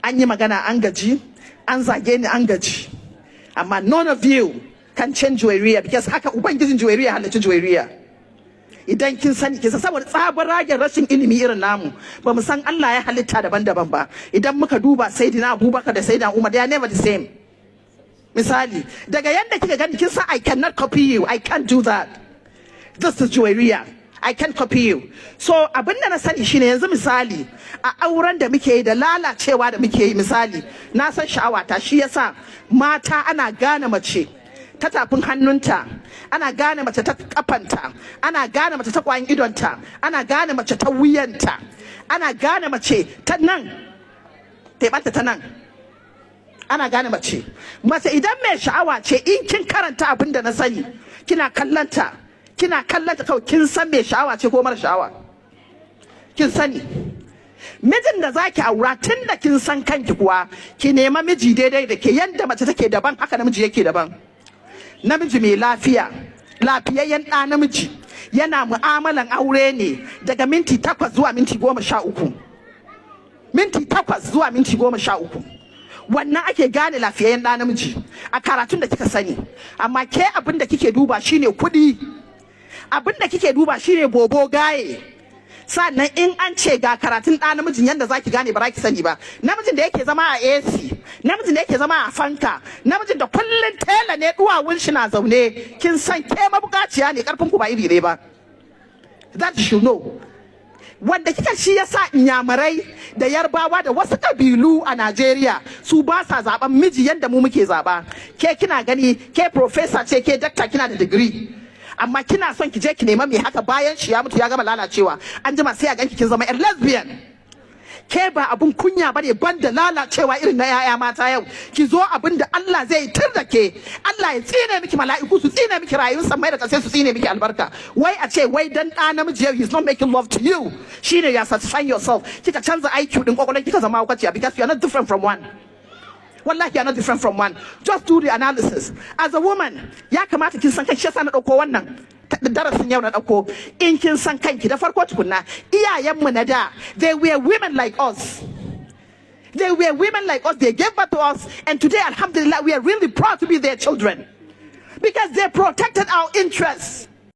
An yi magana an gaji, an zage ni an gaji, amma none of you can change Juwairiya, because haka Ubangijin Juwairiya halicci Juwairiya. Idan kin sani, kin san. Saboda tsabar rashin ilimi irin namu, ba mu san Allah ya halitta daban-daban ba. Idan muka duba Sayyidina Abubakar da Sayyidina Umar, they are never the same. Misali, daga yanda kika gani, kin san I cannot copy you. I can't do that. This is Juwairiya. I can't copy you. So abin da na sani shine, yanzu misali, a auren da muke yi da lalacewa da muke yi, misali, na san sha'awata. Shi yasa mata, ana gane mace ta tafin hannunta, ana gane mace ta kafanta, ana gane mace ta kwayan idonta, ana gane mace ta wuyanta, ana gane mace ta nan, teɓanta ta nan ana gane mace. Mace idan mai sha'awa ce, in kin karanta abin da na sani, kina kallanta, kina kallanta kawai, kin san mai sha'awa ce ko mara sha'awa. Kin sani mijin da zaki aura. Tun da kin san kanki kuwa, ki nema miji daidai da ke. Yanda mace take daban, haka namiji yake daban. Namiji mai lafiya, lafiyayyen ɗa namiji, yana mu'amalan aure ne daga minti 8 zuwa minti 13. Minti 8 zuwa minti 13, wannan ake gane lafiyayyen ɗa namiji a karatun da kika sani. Amma ke, abin da kike duba shine kuɗi, abin da kike duba shine bobo gaye. Sannan in an ce ga karatun ɗa namijin, yadda za ki gane, ba za ki sani ba. Namijin da yake zama a AC, namijin da yake zama a fanka, namijin da kullun tela ne, duwawun shi na zaune, kin san ke mabukaciya ne, karfin ku ba iri ne ba. That you should know. Wanda kika shi yasa Inyamurai da Yarbawa da wasu kabilu a Najeriya, su ba sa zaben miji yadda mu muke zaba. Ke kina gani ke professor ce, ke doctor, kina da degree, amma kina son ki je ki nema mai haka. Bayan shi ya mutu, ya gama lalacewa, an jima sai a ganki kin zama yar lesbian. Ke ba abun kunya bane, banda lalacewa irin na yaya mata yau. Ki zo, abin da Allah zai tir da ke, Allah ya tsine miki, mala'iku su tsine miki, rayuwar samai da kasai su tsine miki albarka. Wai a ce wai dan ɗa namiji yau he's not making love to you, shine you are satisfying yourself. Kika canza IQ din kwakwalwar, kika zama hukaciya, because you are not different from one. Wallahi, you are not different from one. Just do the analysis. As a woman, ya kamata kin san kai. Shi yasa na dauko wannan darasin yau na dauko. In kin san kanki da farko tukunna, iyayenmu na da, they were women like us. They were women like us. They gave birth to us, and today, alhamdulillah, we are really proud to be their children, because they protected our interests.